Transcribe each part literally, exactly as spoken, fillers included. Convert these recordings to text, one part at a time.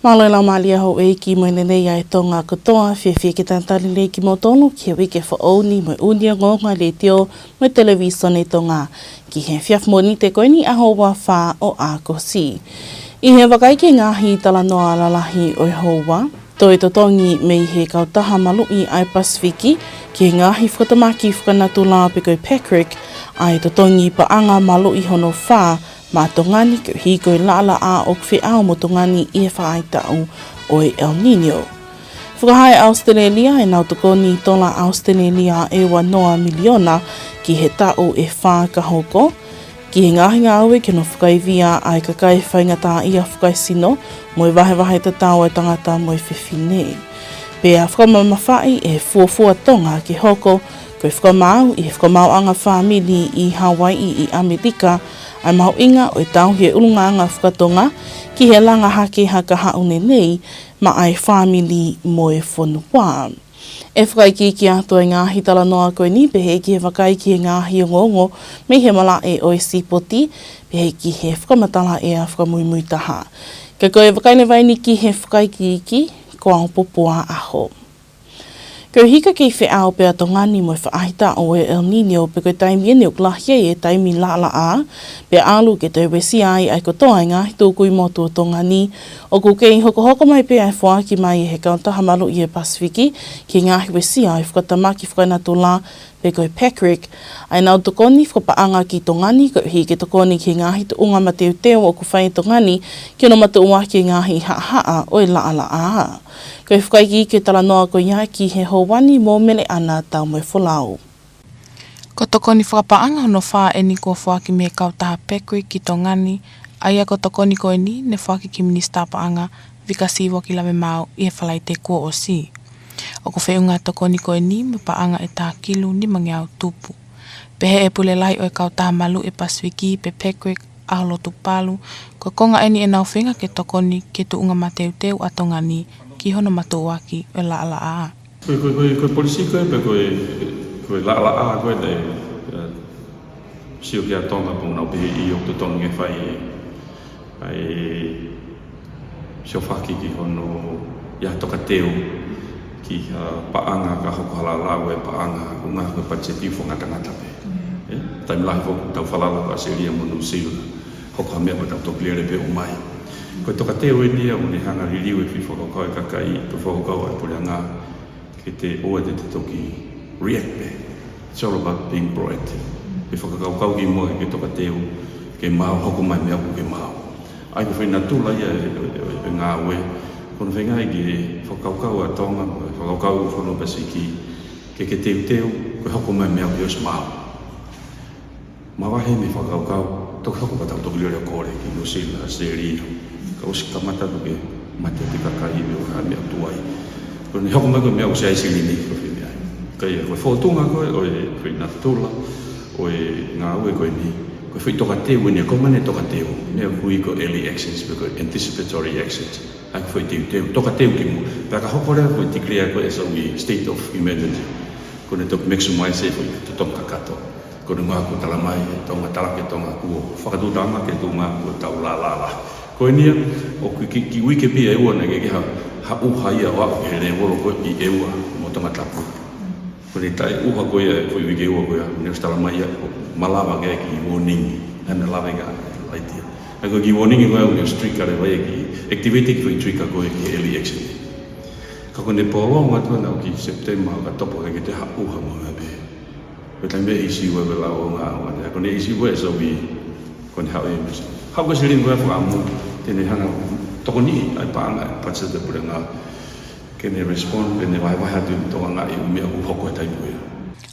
Mālō e laumālie houʻeiki mo e lelei ʻa e Tonga kotoa, fiefia ke talitali lelei kimoutolu ki he uike foʻou ni mo e ʻUnioni ʻo e Ongoongo ʻa e Letiō mo e Televisone Tonga, ki he efiafi Mōnite ko eni ʻaho ua fā ʻo ʻAokosi. ʻI he vakai ki he ngaahi talanoa lalahi ʻo e houa, toe totongi mei he kautaha maluʻi ʻa e Pasifiki ki he ngaahi fakatamaki fakanatula pe ko e PACRIC, ʻa e totongi paʻanga maluʻi hono fā maʻa Tonga ni koeʻuhi ko e laʻalaʻā ʻoku feʻao mo Tonga ni ʻi he faʻahitaʻu ʻo e El Niño. Fakahā ʻe ʻAositelēlia ʻenau tokoni tola ʻAositelēlia ʻe ua noa miliona ki he taʻu ʻe fā ka hoko, ki he ngaahi ngāue ki hono fakaivia ʻa e kakai faingataʻaʻia fakaesino mo e vahevahe tatau ʻa e tangata mo e fefine. Pea fakamamafaʻi ʻe he fuofua Tonga ke hoko ko e fakamaau ʻi he fakamaauʻanga fāmili ʻi Hauaiʻi ʻi ʻAmelika ʻa e mahuʻinga ʻo e tauhi e ʻulungaanga fakatonga ki he langa hake ha kahaʻu naʻe ʻi ai maʻa e fāmili mo e fonua. ʻE fakaikiiki atu ʻa e ngaahi talanoa ko eni pehē ki he vakai ki he ngaahi ongoongo mei he malaʻe ʻo e sipoti, pehē ki he fakamatala ʻea fakamuimui taha. Ka ko e vakai leva eni ki he fakaikiiki, ko au Popua ʻAho. Koeʻuhi ko e kei feʻao pē ʻa Tonga ni mo e faʻahitaʻu ʻo e El Niño pe ko e taimi eni ʻoku lahi ai e taimi laʻalaʻā, pea ʻalu ke toe uesia ai ʻa e kotoa e ngaahi tukui motu ʻo Tonga ni, ʻoku kei hokohoko mai pē ʻa e foaki mai ʻe he kautaha maluʻi ʻa e Pasifiki ki he ngaahi uesia ʻo e fakatamaki fakanatula pe ko e PACRIC, ʻa ʻenau tokoni fakapaʻanga ki Tonga ni koeʻuhi ke tokoni ki he ngaahi tuʻunga mateuteu ʻoku fai ʻe Tonga ni ki hono matuʻuaki e ngaahi haʻahaʻa ʻo e laʻalaʻā. Ko e fakaikiiki e talanoa ko ia ki he houa ni mo Meleʻana Taumoefolau. Ko e tokoni fakapaʻanga hono fā eni kuo foaki mei he kautaha PACRIC ki Tonga ni, ʻa ia ko e tokoni ko eni ne foaki ki he Minisitā Paʻanga, Vika Sīvoaki Lavemaau, ʻi he Falaite kuo ʻosi. ʻOku feʻunga e tokoni ko eni mo e paʻanga ʻe taha kilu nimangeau tupu. Pehē ʻe he pule lahi ʻo e kautaha maluʻi ʻa e Pasifiki pe PACRIC, ʻAho Lotu Palu, ko e konga eni ʻenau feinga ke tokoni ki he tuʻunga mateuteu ʻa Tonga ni ki hono matuʻuaki ʻo e laʻalaʻā. Ko e, ko e, ko e, ko e polisī ko ē pe ko e, ko e laʻalaʻā ko ē naʻe, ē, sio ki ai ʻa Tonga pea nau pehē ʻoku totonu ke fai ʻa e siofaki ki hono ʻai ha tokateu ki ha paʻanga ka hoko ha laʻalaʻā ʻo e paʻanga ʻoku ngāueʻaki ko e patiseti fakangatangata pē. Mm. Ē, taimi lahi foki ʻoku tau falala ko ʻAositelēlia mo Nuʻusila, hoko ha meʻa pea tau toki lele pē ʻo ʻomai. Ko e tokateu eni ia ʻoku ne hanga ʻo liliu e fefakakaukau ʻa e kakai, fefakakaukau ʻa e puleʻanga, ke te ʻoua te te toki react pē. It's all about being proactive. Ke fakakaukau ki muʻa ke tokateu, ke maau, hoko mai e meʻa ʻoku ke maau. ʻA ia ko e foʻi natula ia ʻo e, ʻo e, ʻo e ngāue. Ko hono feinga ia ke fakakaukau ʻa Tonga, fakakaukau e fonua Pasifiki, ke ke teuteu, ko e hoko mai e meʻa ʻoku ke ʻosi maau. Mavahe mei he fakakaukau, toki hoko pea tau toki lele ʻo kole ki Nuʻusila, ʻAositelēlia. Ka ʻosi kamata atu ke mate pē kakai mei he ʻū meʻa tuai. Ko ʻene hoko mai ko e meʻa ʻoku ʻosi ʻi ai e silini ko e fē meʻa. Ka ia, ko e fōtunga ko ē ʻo e foʻi natula ʻo e ngāue ko eni, ko e foʻi tokateu eni, ko e meʻa ne tokateu, meʻa ʻoku ui ko e early actions, pe ko e anticipatory actions. ʻA ia ko e foʻi teuteu, tokateu ki muʻa. Pea ka hoko leva ko e declare ko ē ʻa e state of emergency, ko ʻene toki maximize e foʻi totongi kakato. Ko hono ʻuhinga kuo talamai ʻe Tonga, talaki ʻe Tonga kuo fakatuʻutāmaki e tuʻunga kuo tau lālālā. Ko eni ia, ʻoku ki, ki, ki uike pē ia ʻe ua naʻe ʻikai ke ha, ha ʻuha ia ʻo aʻu ki he lēvolo ko ē ʻi ʻEua mo Tongatapu. Ko ʻene taʻeʻuha ko ia, ko e uike ʻe ua ko ia, ne ʻosi talamai ia, ʻoku malava ke ʻai e kiʻi warning, ʻa ʻene lave ki ai, ʻa ia ko e kiʻi warning ko ia, ʻoku ne ʻosi trigger leva ia ki, activate e kiʻi foʻi trigger ko ē ki he early action. Ka ko ʻene pōlonga atu ʻana ʻo ki September, ʻOkatopa, ʻikai ke toe ha ʻuha mo e meʻa pē. Ko e taimi ʻe ʻisi ua e lau ʻo ngā ʻuha, ko ʻene ʻisi ua e sauī, ko ʻene haʻu e misi. Haʻu ko e silini ko ē fakaʻamu, te ne hanga ʻo tokoniʻi ʻa e paʻanga, ʻa e patiseti ʻa e puleʻanga, ke ne respond, ke ne vahevahe atu ʻi he tokanga ʻi he ʻū meʻa ʻoku hoko he taimi ko ia.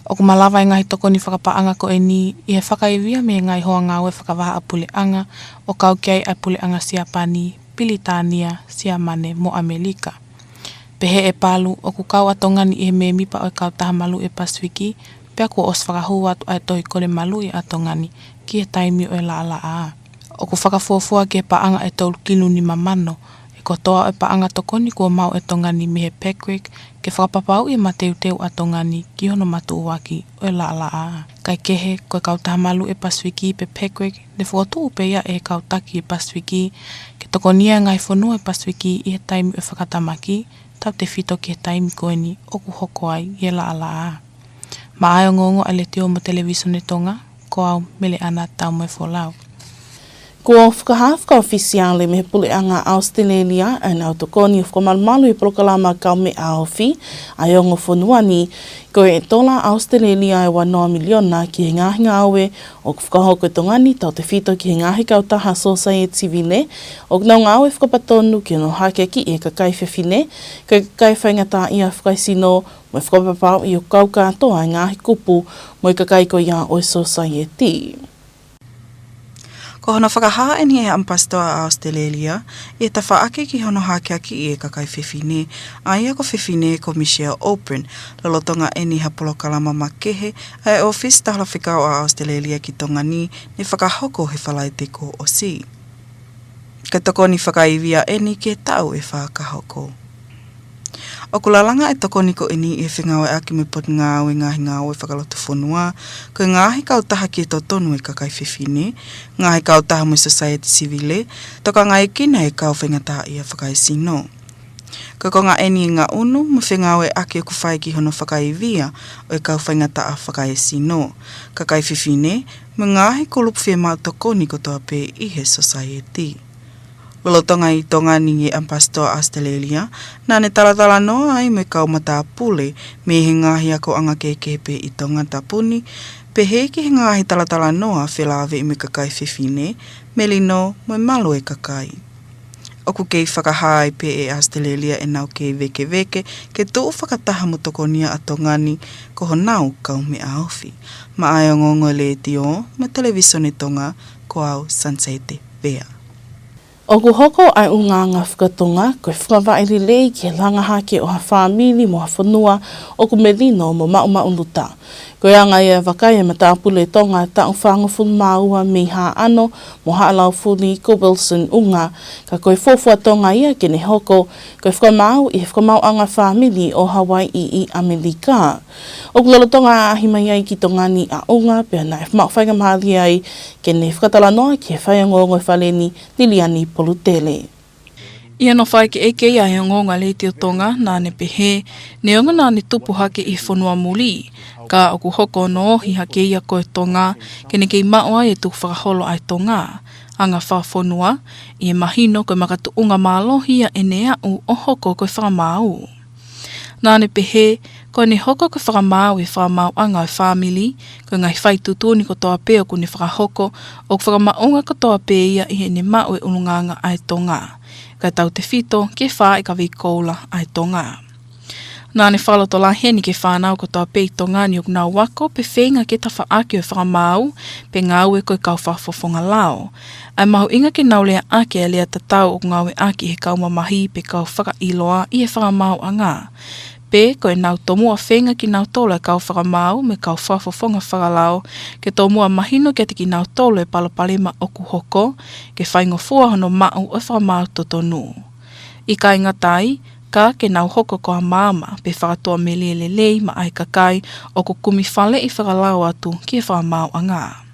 ʻOku malava e ngaahi tokoni fakapaʻanga ko eni ʻi he fakaivia mei he ngaahi hoa ngāue fakavahaʻapuleʻanga, ʻo kau ki ai ʻa e puleʻanga Siapani, Pilitānia, Siamane mo ʻAmelika. Pehē ʻe Palu, ʻoku kau ʻa Tonga ni ʻi he mēmipa ʻo e kautaha maluʻi ʻa e Pasifiki, pea kuo ʻosi fakahū atu ʻa e tohi kole maluʻi ʻa Tonga ni ki he taimi ʻo e laʻalaʻā. ʻOku fakafuofua ki he paʻanga ʻe tolu kilu nima mano, ʻe kotoa ʻo e paʻanga tokoni kuo maʻu ʻe Tonga ni mei he PACREC ke fakapapauʻi e mateuteu ʻa Tonga ni ki hono matuʻuaki ʻo e laʻalaʻā. Kaekehe, ko e kautaha maluʻi ʻa e Pasifiki pe PACREC, ne fokotuʻu pē ia ʻe he kau taki ʻa e Pasifiki ke tokonia e ngaahi fonua ʻa e Pasifiki ʻi he taimi ʻo e fakatamaki, tautefito ki he taimi ko eni ʻoku hoko ai ʻa e laʻalaʻā. Maʻa e ongoongo ʻa e Letiō mo e Televīsone Tonga, ko au Meleʻana Taumoefolau. Kuo fakahā fakaʻofisiale mei he Puleʻanga ʻAositelēlia ʻa ʻenau tokoni ʻo fakamalumalu ʻi he polokalama Kaumeʻa Ofi ʻa e Ongo Fonua ni, ko e tola ʻAositelēlia ʻe ua noa miliona ki he ngaahi ngāue ʻoku fakahoko ʻe Tonga ni, tautefito ki he ngaahi kautaha sōsaieti sivile ʻoku nau ngāue fakapatonu ki hono hakeakiʻi e kakai fefine, ko e kakai faingataʻaʻia fakaesino, mo e fakapapauʻi ʻoku kau kātoa e ngaahi kupu mo e kakai ko ia ʻo e sōsaieti. Ko hono fakahā eni ʻe he ʻAmipasitoa ʻa ʻAositelēlia ʻi he tafaʻaki ki hono hakeakiʻi e kakai fefine, ʻa ia ko e fefine ko Michelle O'Brien, lolotonga eni ha polokalama makehe ʻa e ʻŌfisi Talafekau ʻa ʻAositelēlia ki Tonga ni, ne fakahoko he Falaite kuo ʻosi. Ko e tokoni fakaivia eni ki he taʻu ʻe fā ka hoko. ʻOku lalanga e tokoni ko eni ʻi he fengāueʻaki mo e Potungāue Ngaahi Ngāue Fakalotofonua, ko e ngaahi kautaha ki he totonu ʻo e kakai fefine, ngaahi kautaha mo e sōsaieti sivile, tokangaekina e kau faingataʻaʻia fakaesino. Ko e konga eni e ngaʻunu mo e fengāueʻaki ʻoku fai ki hono fakaivia ʻo e kau faingataʻa fakaesino, kakai fefine, mo e ngaahi kulupu fiemaʻu tokoni kotoa pē ʻi he sōsaieti. Lolotonga ʻi Tonga ni e ʻAmipasitoa ʻAositelēlia, naʻa ne talatalanoa ai mo e kau matāpule mei he ngaahi akoʻanga kehekehe pē ʻi Tongatapu ni, pehē ki he ngaahi talatalanoa felāveʻi mo e kakai fefine, melino mo e malu e kakai. ʻOku kei fakahā ai pē ʻe ʻAositelēlia ʻenau kei vēkeveke ke tuʻu fakataha mo tokonia ʻa Tonga ni ko honau kaumeʻa ofi. Maʻa e ongoongo ʻa e Letiō mo e Televīsone Tonga, ko au Sansete Vea. ʻOku hoko ʻa e ʻulungaanga fakatonga ko e fakavaʻe lelei ki he langa hake ʻo ha fāmili mo ha fonua ʻoku melino mo maʻumaʻuluta. Ko e anga ia e vakai ʻa e matāpule Tonga taʻu fāngofulu mā ua mei Haʻano mo Haʻalaufuli ko Wilson ʻUnga, ka ko e fuofua Tonga ia ke ne hoko ko e fakamaau ʻi he fakamaauʻanga fāmili ʻo Hawaiʻi ʻi ʻAmelika. ʻOku lolotonga ʻaʻahi mai ai ki Tonga ni ʻa ʻUnga pea naʻe maʻu faingamālie ai ke ne fakatalanoa ki he faiongoongo ʻo e Fale ni, Liliani Polutele. ʻI hono fai ki he ʻEiki ʻa e ongoongo ʻa e Letiō Tonga, naʻa ne pehē, neongo naʻa ne tupu hake ʻi he fonua muli, ka ʻoku hoko hono ohi hake ia ko e Tonga, ke ne kei maʻu ai e tukufakaholo ʻa e Tonga, anga fakafonua, ʻi he mahino ko e makatuʻunga mālohi ia ʻene aʻu ʻo hoko ko e fakamaau. Naʻa ne pehē, ko ʻene hoko ko e fakamaau ʻi he fakamaauʻanga ʻo e fāmili, ko e ngaahi fai tuʻutuʻuni kotoa pē ʻoku ne fakahoko, ʻoku fakamaʻunga kotoa pē ia ʻi heʻene maʻu e ʻulungaanga ʻa e Tonga. Kae tautefito ki he faaʻi kavei koula ʻa e Tonga. Naʻa ne fakalotolahi eni ki he fānau kotoa pē ʻi Tonga ni ʻoku nau ako pe feinga ke tafaʻaki ʻo e fakamaau, pe ngāue ko e kau fakafofonga lao. ʻA e mahuʻinga ke nau leaʻaki ʻa e lea tatau ʻoku ngāueʻaki ʻe he kau mamahi pe kau fakaʻiloa ʻi he fakamaauʻanga. Pe ko ʻenau tomuʻa feinga kinautolu ʻa e kau fakamaau mo e kau fakafofonga fakalao, ke tomuʻa mahino kiate kinautolu e palopalema ʻoku hoko, ke faingofua hono maʻu ʻo e fakamaau totonu. ʻIkai ngata ai, ka ke nau hoko ko ha maama pe fakatuʻamelie lelei maʻa e kakai ʻoku kumi faleʻi fakalao atu ki he fakamaauʻanga.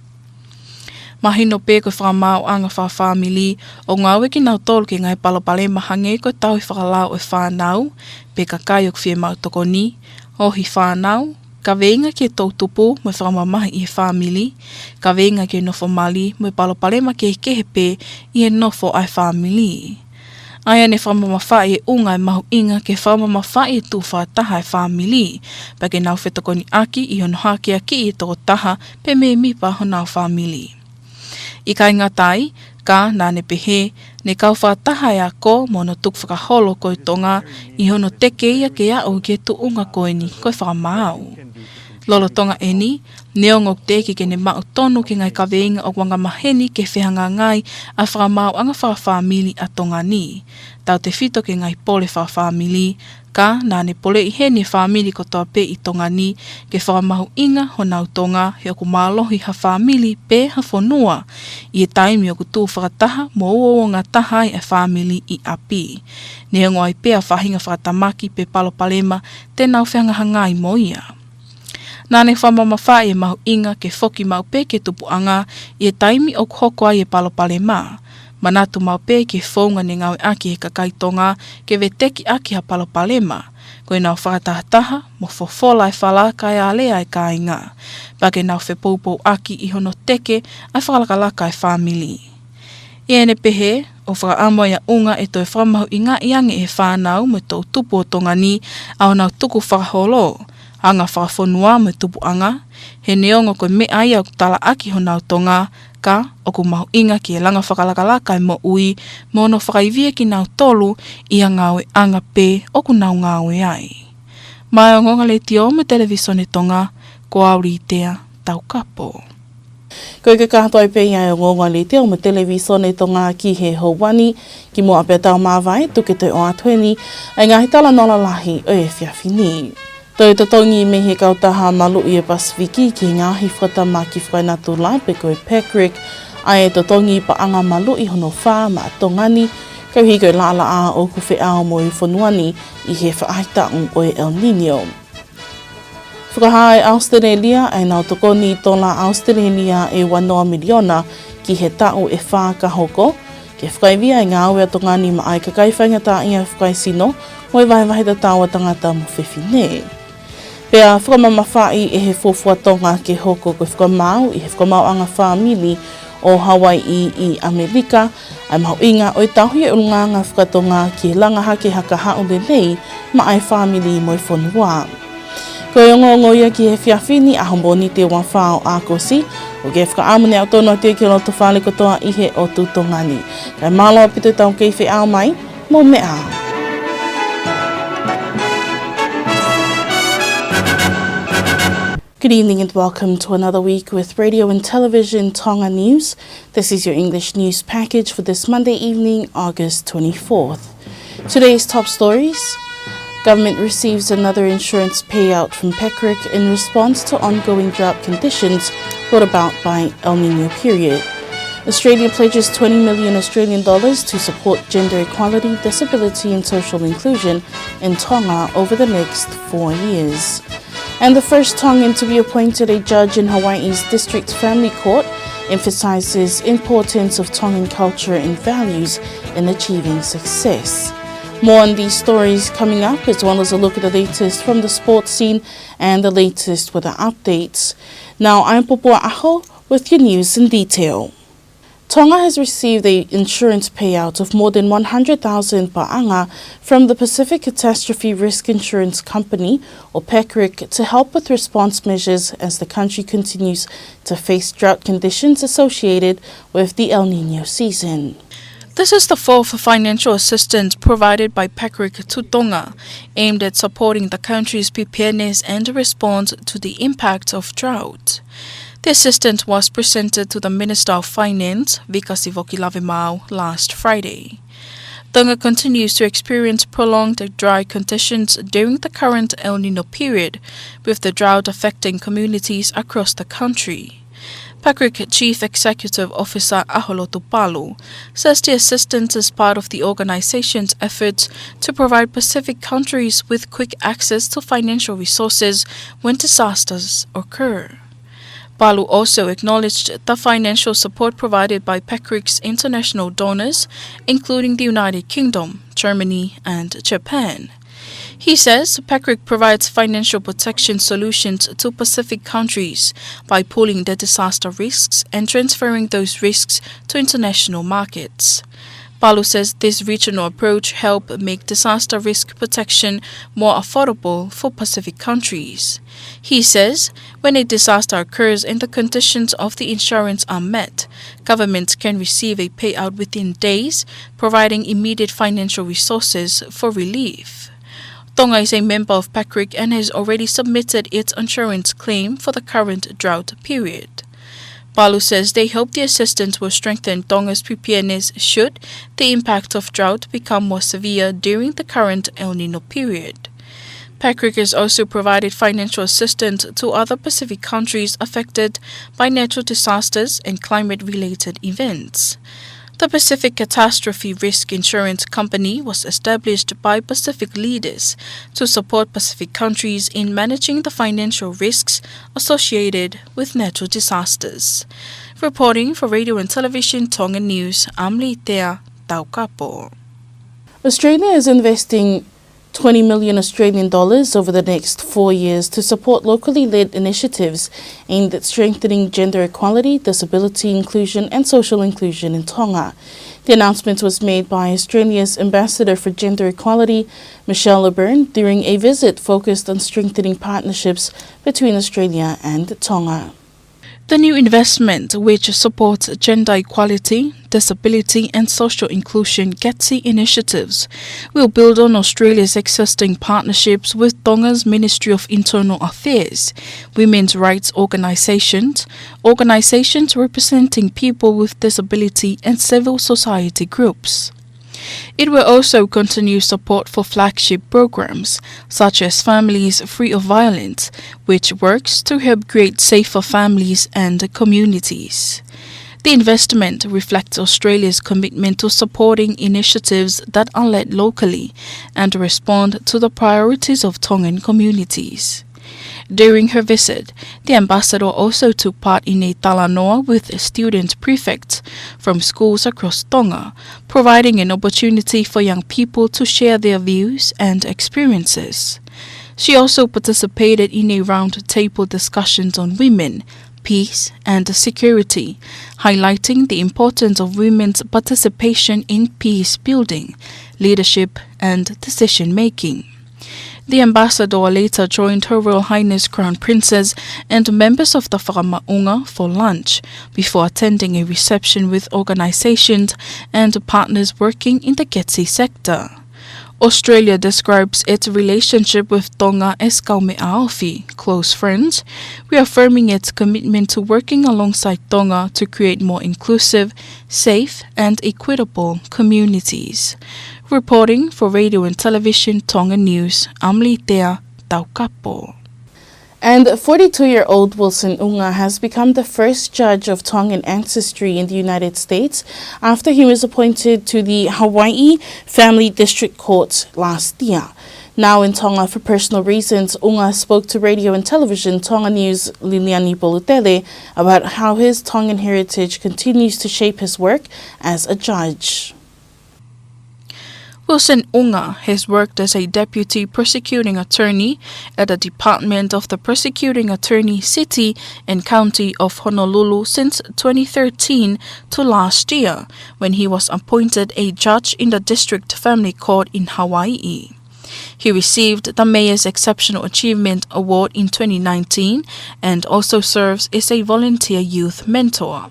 Mahino pē ko e fakamaauʻanga fakafāmili ʻoku ngāue kinautolu ki he ngaahi palopalema hangē ko e tauhi fakalao ʻo e fānau, pe kakai ʻoku fiemaʻu tokoni, ohi fānau, kaveinga ki he toʻutupu mo e fakamamahi ʻi he fāmili, kaveinga ki he nofo mali mo e palopalema kehekehe pē ʻi he nofo ʻa e fāmili. ʻA ia ne fakamamafaʻi ʻe ʻUnga e mahuʻinga ke fakamamafaʻi e tuʻu fakataha ʻa e fāmili, pea ke nau fetokoniʻaki ʻi hono hakeakiʻi e tokotaha pe mēmipa honau fāmili. ʻIkai ngata ai, ka naʻa ne pehē, ne kau fakataha e ako mo hono tukufakaholo ko e Tonga ʻi hono teke ia ke aʻu ki he tuʻunga ko eni ko e fakamaau. Lolotonga eni, neongo ʻoku teʻeki ke ne maʻu tonu ki he ngaahi kaveinga ʻoku angamaheni ke fehangahangai ʻa e fakamaauʻanga fakafāmili ʻa Tonga ni, tautefito ki he ngaahi pole fakafāmili, Ka naʻa ne poleʻi heni e fāmili kotoa pē ʻi Tonga ni ke fakamahuʻinga honau toʻonga he ʻoku mālohi ha fāmili pe ha fonua ʻi he taimi ʻoku tuʻu fakataha mo uouangataha ai e fāmili ʻi ʻapi, neongo ai pē ha faʻahinga fakatamaki pe palopalema te nau fehangahangai mo ia. Naʻa ne fakamamafaʻi e mahuʻinga ke foki maʻu pē ki he tupuʻanga ʻi he taimi ʻoku hoko ai e palopalema. Manatu maʻu pē ki he founga ne ngāueʻaki ʻe he kakai Tonga ke veteki ʻaki ha palopalema, ko ʻenau fakatahataha mo fofola e fala kae alea e kāinga, pea ke nau fepoupouaki ʻi hono teke ʻa e fakalakalaka e fāmili. ʻI heʻene pehē, ʻoku fakaʻamu ʻa e ʻunga ʻe toe fakamahuʻingaʻi ange ʻe he fānau mo e toʻutupu ʻo Tonga ni ʻa honau tukufakaholo, anga fakafonua mo e tupuʻanga, he neongo ko e meʻa ia ʻoku talaʻaki honau toʻonga, ka ʻoku mahuʻinga ki he langa fakalakalaka e moʻui mo hono fakaivia kinautolu ʻi ha ngāueʻanga pē ʻoku nau ngāue ai. Maʻá e Ongoongo Letiō mo e Televisone Tonga, ko au Litea Taukapo. Ko e kakato ai pē ia e Ongoongo Letiō mo e Televisone Tonga ki he houa ni. Kimuʻa pea tau māvae, tuku ke toe ʻoatu heni ʻa e ngaahi talanoa lalahi ʻo e efiafi ni. Toe totongi mei he kautaha maluʻi e Pasifiki ki he ngaahi fakatamaki fakaenatula pe ko e PACRIC ʻa e totongi paʻanga maluʻi hono fā maʻa Tonga ni, koeʻuhi ko e laʻalaʻā ʻoku feʻao mo e fonua ni ʻi he faʻahitaʻu ʻo e El Niño. Fakahā ʻe ʻAositelēlia ʻa ʻenau tokoni tola ʻAositelēlia ʻe uanoa miliona ki he taʻu ʻe fā ka hoko, ke fakaivia e ngāue ʻa Tonga ni maʻá e kakai faingataʻaʻia fakaesino mo e vahevahe tatau ʻa tangata mo fefine. Pea fakamamafaʻi ʻe he fuofua Tonga ke hoko ko e fakamaau ʻi he fakamaauʻanga fāmili ʻo Hawaiʻi ʻi ʻAmelika, ʻa e mahuʻinga ʻo e tauhi e ʻulungaanga fakatonga ki he langa hake ha kahaʻu lelei maʻá e fāmili mo e fonua. Ko e ongoongo ia ki he efiafi ni, ʻaho Mōnite ua fā ʻo ʻAokosi, ʻoku fakaʻamu ne aʻu tonu atu ia ki he lotofale kotoa ʻi he ʻotu Tonga ni. Kae mālō ʻaupito ʻetau kei feʻao mai, mou meʻa ā. Good evening and welcome to another week with Radio and Television Tonga News. This is your English news package for this Monday evening, August twenty-fourth. Today's top stories. Government receives another insurance payout from PACRIC in response to ongoing drought conditions brought about by El Niño period. Australia pledges twenty million Australian dollars to support gender equality, disability and social inclusion in Tonga over the next four years. And the first Tongan to be appointed a judge in Hawaii's District Family Court emphasizes importance of Tongan culture and values in achieving success. More on these stories coming up, as well as a look at the latest from the sports scene and the latest weather updates. Now, I'm Popua Aho with your news in detail. Tonga has received a insurance payout of more than one hundred thousand paʻanga from the Pacific Catastrophe Risk Insurance Company, or PACRIC, to help with response measures as the country continues to face drought conditions associated with the El Niño season. This is the fourth financial assistance provided by PACRIC to Tonga, aimed at supporting the country's preparedness and response to the impact of drought. The assistance was presented to the Minister of Finance, Vika Sivoki-Lavemaau, last Friday. Tonga continues to experience prolonged dry conditions during the current El Niño period, with the drought affecting communities across the country. PACRIC Chief Executive Officer Aholotu Palu says the assistance is part of the organization's efforts to provide Pacific countries with quick access to financial resources when disasters occur. Palu also acknowledged the financial support provided by PACRIC's international donors, including the United Kingdom, Germany, and Japan. He says PACRIC provides financial protection solutions to Pacific countries by pooling their disaster risks and transferring those risks to international markets. Palu says this regional approach help make disaster risk protection more affordable for Pacific countries. He says when a disaster occurs and the conditions of the insurance are met, governments can receive a payout within days, providing immediate financial resources for relief. Tonga is a member of PACRIC and has already submitted its insurance claim for the current drought period. Palu says they hope the assistance will strengthen Tonga's preparedness should the impact of drought become more severe during the current El Nino period. Patrick has also provided financial assistance to other Pacific countries affected by natural disasters and climate-related events. The Pacific Catastrophe Risk Insurance Company was established by Pacific leaders to support Pacific countries in managing the financial risks associated with natural disasters. Reporting for Radio and Television Tonga News, I'm Litea Taukapo. Australia is investing twenty million Australian dollars over the next four years to support locally led initiatives aimed at strengthening gender equality, disability inclusion, and social inclusion in Tonga. The announcement was made by Australia's Ambassador for Gender Equality, Michelle O'Byrne, during a visit focused on strengthening partnerships between Australia and Tonga. The new investment, which supports gender equality, disability and social inclusion GETSI initiatives, will build on Australia's existing partnerships with Tonga's Ministry of Internal Affairs, women's rights organisations, organisations representing people with disability and civil society groups. It will also continue support for flagship programs, such as Families Free of Violence, which works to help create safer families and communities. The investment reflects Australia's commitment to supporting initiatives that are led locally and respond to the priorities of Tongan communities. During her visit, the ambassador also took part in a talanoa with student prefects from schools across Tonga, providing an opportunity for young people to share their views and experiences. She also participated in a roundtable discussions on women, peace, and security, highlighting the importance of women's participation in peace building, leadership, and decision making. The ambassador later joined Her Royal Highness Crown Princess and members of the Fakamaʻunga for lunch before attending a reception with organisations and partners working in the GETSI sector. Australia describes its relationship with Tonga as kaumeʻaofi, close friends, reaffirming its commitment to working alongside Tonga to create more inclusive, safe and equitable communities. Reporting for Radio and Television Tonga News, I'm Litea Taukapo. And forty-two-year-old Wilson Unga has become the first judge of Tongan ancestry in the United States after he was appointed to the Hawaii Family District Court last year. Now in Tonga for personal reasons, Unga spoke to Radio and Television Tonga News Liliani Polutele about how his Tongan heritage continues to shape his work as a judge. Wilson Unga has worked as a deputy prosecuting attorney at the Department of the Prosecuting Attorney, City and County of Honolulu since twenty thirteen to last year, when he was appointed a judge in the District Family Court in Hawaii. He received the Mayor's Exceptional Achievement Award in twenty nineteen and also serves as a volunteer youth mentor.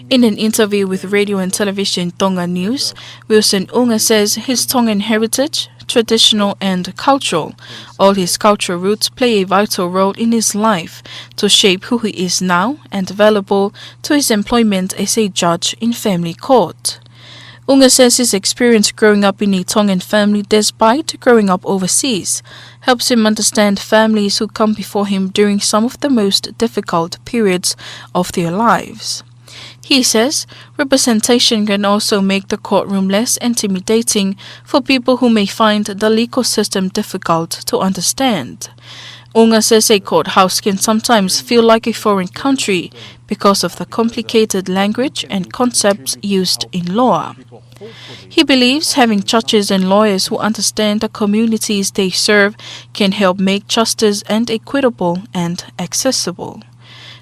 In an interview with Radio and Television Tonga News, Wilson Unga says his Tongan heritage, traditional and cultural, all his cultural roots play a vital role in his life to shape who he is now and valuable to his employment as a judge in family court. Unga says his experience growing up in a Tongan family, despite growing up overseas, helps him understand families who come before him during some of the most difficult periods of their lives. He says representation can also make the courtroom less intimidating for people who may find the legal system difficult to understand. Unga says a courthouse can sometimes feel like a foreign country because of the complicated language and concepts used in law. He believes having judges and lawyers who understand the communities they serve can help make justice and equitable and accessible.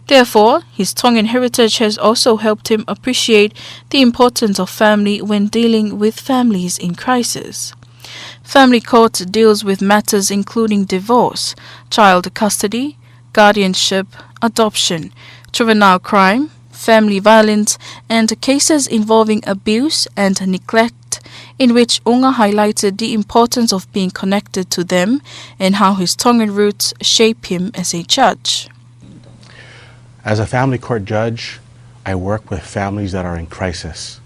Therefore, his Tongan heritage has also helped him appreciate the importance of family when dealing with families in crisis. Family court deals with matters including divorce, child custody, guardianship, adoption, juvenile crime, family violence, and cases involving abuse and neglect, in which Unga highlighted the importance of being connected to them and how his Tongan roots shape him as a judge. As a family court judge, I work with families that are in crisis,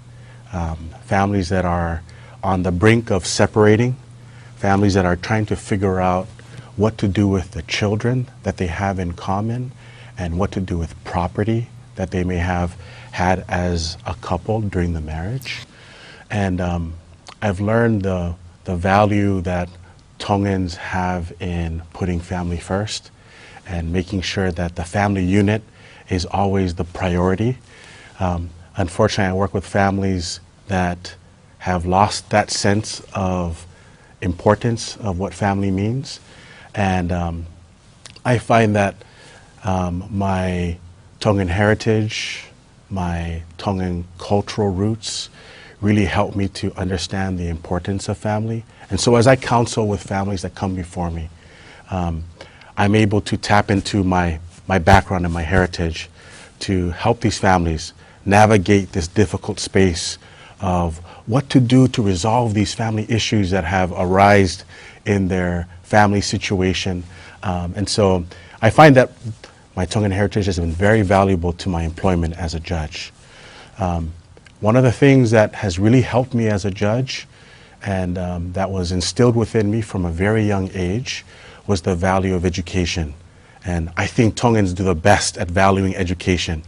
um, families that are on the brink of separating, families that are trying to figure out what to do with the children that they have in common and what to do with property that they may have had as a couple during the marriage. And um, I've learned the, the value that Tongans have in putting family first and making sure that the family unit is always the priority. Um, unfortunately, I work with families that have lost that sense of importance of what family means. And um, I find that um, my Tongan heritage, my Tongan cultural roots really help me to understand the importance of family. And so as I counsel with families that come before me, um, I'm able to tap into my, my background and my heritage to help these families navigate this difficult space of what to do to resolve these family issues that have arisen in their family situation. Um, and so I find that my Tongan heritage has been very valuable to my employment as a judge. Um, one of the things that has really helped me as a judge and um, that was instilled within me from a very young age was the value of education. And I think Tongans do the best at valuing education.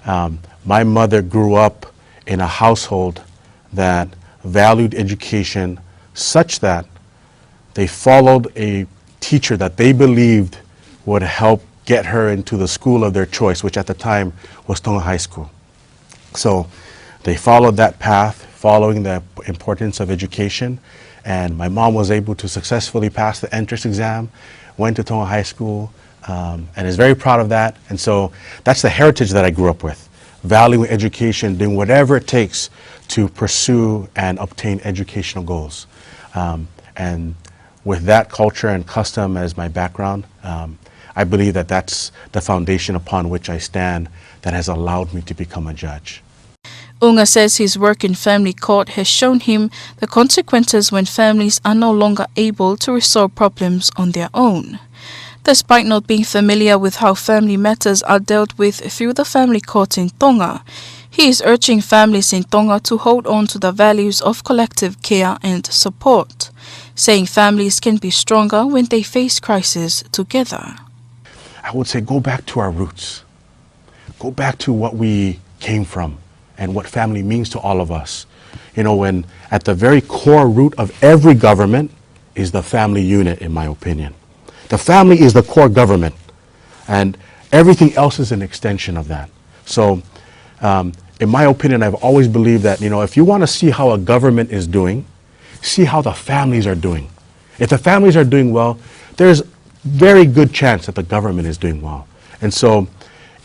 Um, my mother grew up in a household that valued education such that they followed a teacher that they believed would help get her into the school of their choice, which at the time was Tonga High School. So they followed that path, following the importance of education. And my mom was able to successfully pass the entrance exam, went to Tonga High School, um, and is very proud of that. And so that's the heritage that I grew up with, valuing education, doing whatever it takes to pursue and obtain educational goals. Um, and with that culture and custom as my background, um, I believe that that's the foundation upon which I stand that has allowed me to become a judge. Unga says his work in family court has shown him the consequences when families are no longer able to resolve problems on their own. Despite not being familiar with how family matters are dealt with through the family court in Tonga, he is urging families in Tonga to hold on to the values of collective care and support, saying families can be stronger when they face crisis together. I would say go back to our roots. Go back to what we came from and what family means to all of us. You know, when at the very core root of every government is the family unit, in my opinion. The family is the core government, and everything else is an extension of that. So, um, in my opinion, I've always believed that, you know, if you want to see how a government is doing, see how the families are doing. If the families are doing well, there's very good chance that the government is doing well. And so,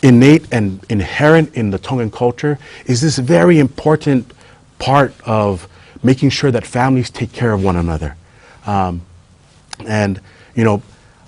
innate and inherent in the Tongan culture is this very important part of making sure that families take care of one another. Um, and, you know,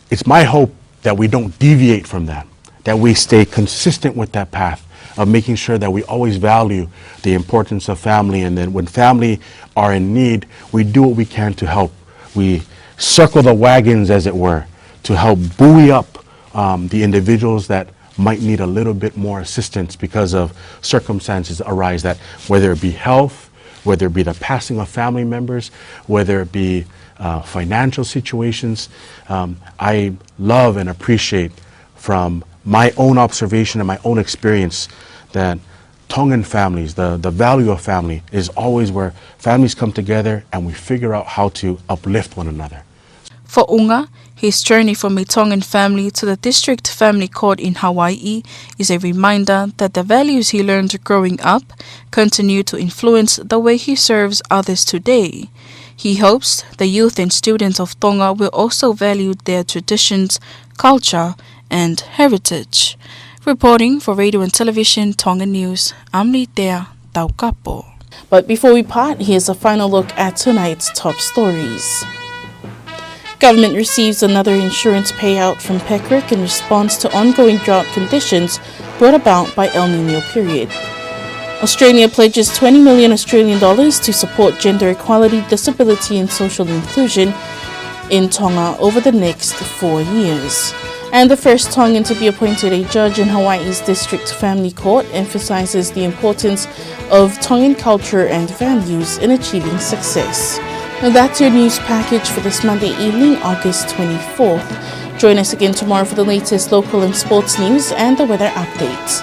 it's my hope that we don't deviate from that, that we stay consistent with that path of making sure that we always value the importance of family, and then when family are in need, we do what we can to help. We circle the wagons, as it were, to help buoy up um, the individuals that might need a little bit more assistance because of circumstances arise that, whether it be health, whether it be the passing of family members, whether it be uh, financial situations. Um, I love and appreciate from my own observation and my own experience that Tongan families, the, the value of family is always where families come together and we figure out how to uplift one another. For Unga, his journey from a Tongan family to the district family court in Hawaii is a reminder that the values he learned growing up continue to influence the way he serves others today. He hopes the youth and students of Tonga will also value their traditions, culture, and heritage. Reporting for Radio and Television Tonga News, I'm Litea Taukapo. But before we part, here's a final look at tonight's top stories. Government receives another insurance payout from PECRIC in response to ongoing drought conditions brought about by El Nino period. Australia pledges twenty million Australian dollars to support gender equality, disability and social inclusion in Tonga over the next four years. And the first Tongan to be appointed a judge in Hawaii's District Family Court emphasizes the importance of Tongan culture and values in achieving success. Now that's your news package for this Monday evening, August twenty-fourth. Join us again tomorrow for the latest local and sports news and the weather updates.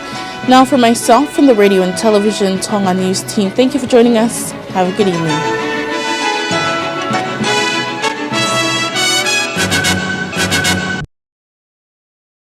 Now for myself and the Radio and Television Tonga News team, thank you for joining us. Have a good evening.